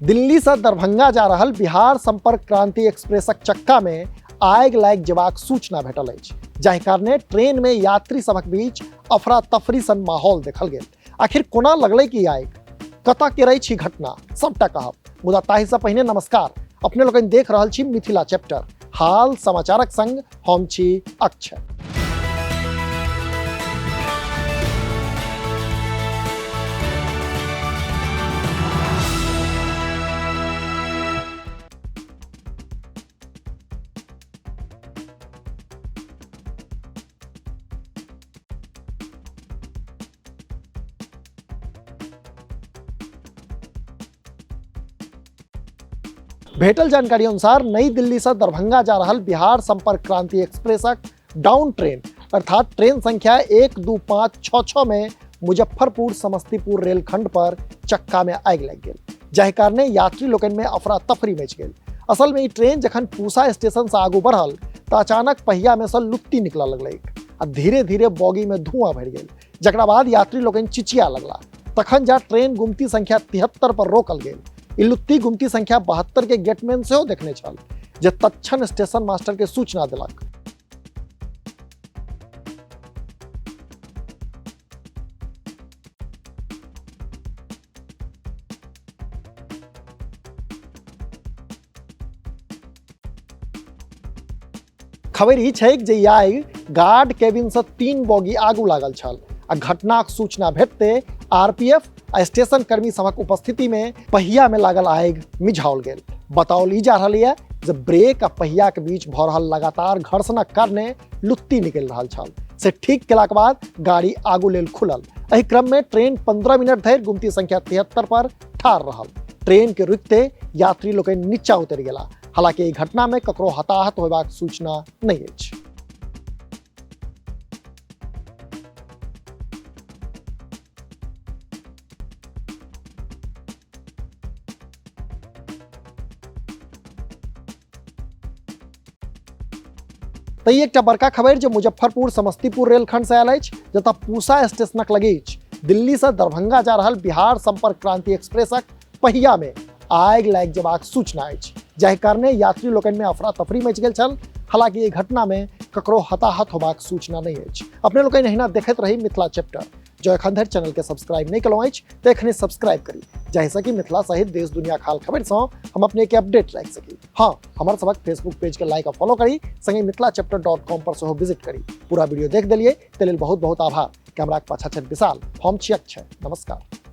दिल्ली से दरभंगा जा रहल बिहार संपर्क क्रांति एक्सप्रेसक चक्का में आगि लागि जेबाक सूचना भेटल अछि, जाहि कारणे ट्रेन में यात्री सभक बीच अफरा तफरी सन माहौल देखल गेल। आखिर कोना लगलै कि आगि, कतऽ के रहै छी घटना, सबटा कहब, मुदा ताहि से पहिने नमस्कार। अपने लोकनि देख रहल छी मिथिला चैप्टर, हाल समाचारक संग हम छी अक्षय। भेटल जानकारी अनुसार नई दिल्ली से दरभंगा जा रहल बिहार संपर्क क्रांति एक्सप्रेसक डाउन ट्रेन अर्थात ट्रेन संख्या 12566 में मुजफ्फरपुर समस्तीपुर रेलखंड पर चक्का में आगि लागि गेल, जाहि कारणे यात्री लोकनि में अफरा तफरी मचि गेल। असल में ई ट्रेन जखन पूसा स्टेशन से आगू बढ़ल तऽ अचानक पहिया में से लुत्ती निकलऽ लगलैक आ धीरे धीरे बॉगी में धुआं भरि गेल, जकरा बाद यात्री लोकनि चिचिया लगला। तखन जा ट्रेन गुमती संख्या 73 पर रोकल गेल। ई लुत्ती गुमती संख्या 72 के गेटमैन सेहो देखने छल, जे तत्क्षण स्टेशन मास्टर के सूचना देलक। खबर ई छैक जे ई आगि गार्ड केबिन से 3 बोगी आगू लागल छल आ घटनाक सूचना भेटते आरपीएफ आ स्टेशन कर्मी सभक उपस्थिति में पहिया में लागल आगि मिझाओल गेल। बताओल ई जा रहल यऽ जे ब्रेक आ पहिया के बीच भऽ रहल लगातार घर्षणक कारणे लुत्ती निकलि रहल छल, से ठीक केलाक बाद गाड़ी आगू लेल खुलल। एहि क्रम में ट्रेन 15 मिनट धरि गुमती संख्या 73 पर ठाढ़ रहल। ट्रेन के रुकते यात्री लोकनि नीचा उतरि गेला। हालांकि एहि घटना में ककरो हताहत होयबाक सूचना नहि अछि। तऽ ई एकटा बड़का खबर जे मुजफ्फरपुर समस्तीपुर रेलखंड से आयल अछि, जतऽ पूसा स्टेशनक लगीच दिल्ली से दरभंगा जा रहल बिहार संपर्क क्रांति एक्सप्रेसक पहिया में आगि लागि जेबाक सूचना अछि, जाहि कारणे यात्री लोकनि में अफरा तफरी मचि गेल छल। हालांकि एहि घटना में ककरो हताहत होबाक सूचना नहि अछि। अपने लोकनि एहिना देखैत रही मिथिला चैप्टर। जो एखन धरि चैनल के सब्सक्राइब नहीं केलहुँ अछि तऽ एखने सब्सक्राइब करी, जाहिसँ कि मिथिला सहित देश दुनिया हाल खबर सँ हम अपने के अपडेट राखि सकी। हाँ, हमर सबक फेसबुक पेज के लाइक आ फॉलो करी, संगे मिथिला चैप्टर .com पर सेहो विजिट करी। पूरा वीडियो देख देलियै ताहि लेल बहुत बहुत आभार। कैमराक पाछा छथि विशाल, हम छी अक्षय। नमस्कार।